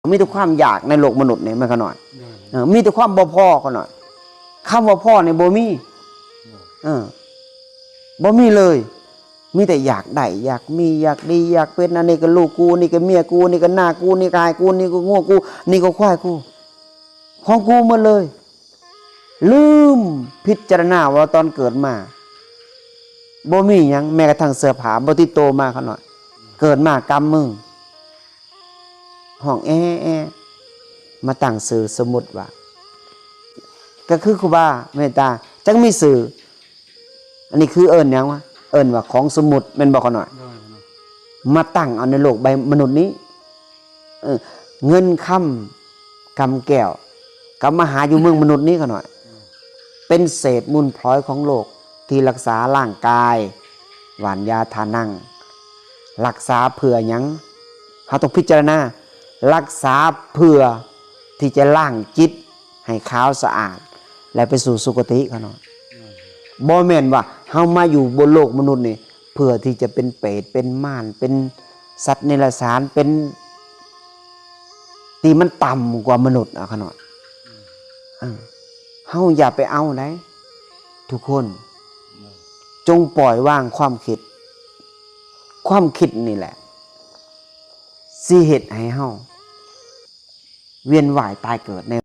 ມີແຕ່ຄວາມຢາກໃນໂລກມະນຸດນີ້ ແມ່ນຂ້ານ້ອຍ. ໂດຍ ເອີ ມີແຕ່ຄວາມບໍ່ພໍຂ້ານ້ອຍ. ຄຳວ່າພໍນີ້ບໍ່ມີ. ໂດຍ ເອີ ບໍ່ມີເລີຍ. ມີແຕ່ຢາກໄດ້ ຢາກມີ ຢາກດີ ຢາກເປັນ ອັນນີ້ກໍລູກກູ ນີ້ກໍເມຍກູ ນີ້ກໍນາກູ ນີ້ກໍອ້າຍກູ ນີ້ກໍງົວກູ ນີ້ກໍຄວາຍກູ ຂອງກູໝົດເລີຍ. ລືມພິຈາລະນາວ່າຕອນເກີດມາບໍ່ມີຫຍັງ ແມ້ກະທັ່ງເສື້ອຜ້າບໍ່ຕິດໂຕມາຂ້ານ້ອຍ. ເກີດມາກຳມື ຮ້ອງແອໆ ມາຕັ້ງຊື່ສົມມຸດວ່າ ກໍຄືຄູບາເມດຕາ ຈັກມີຊື່. ອັນນີ້ຄືເອີ້ນຫຍັງວະ? ເອີ້ນວ່າຂອງສົມມຸດແມ່ນບໍ່ຂ້ານ້ອຍ? ໂດຍ ມາຕັ້ງເອົາໃນໂລກໃບມະນຸດນີ້. ເອີ ເງິນຄຳ ກຳແກ້ວ ກໍມາຫາຢູ່ເມືອງມະນຸດນີ້ຂ້ານ້ອຍ. ເປັນເສດມູນພລອຍຂອງໂລກທີ່ລັກສາຮ່າງກາຍ ຫວ່ານຢາທານັງ ລັກສາເພື່ອຫຍັງ? ເຮົາຕ້ອງພິຈາລະນາ ລັກສາເພື່ອທີ່ຈະລ້າງຈິດໃຫ້ຂາວສະອາດ ແລະ ໄປສູ່ສຸຄະຕິຂ້ານ້ອຍ. ບໍ່ແມ່ນວ່າເຮົາມາຢູ່ບົນໂລກມະນຸດນີ້ ເພື່ອທີ່ຈະເປັນເປດ ເປັນມານ ເປັນສັດເນລະສານ ເປັນທີ່ມັນຕ່ຳກວ່າມະນຸດ ເອົາຂ້ານ້ອຍ. ເອີ ເຮົາຢ່າໄປເອົາໃດ໋ທຸກຄົນ. ໂດຍ ຈົ່ງປ່ອຍວາງຄວາມຄິດ. ຄວາມຄິດນີ້ແຫຼະ ຊິເຮັດໃຫ້ເຮົາວຽນວ່າຍຕາຍເກີດໃນ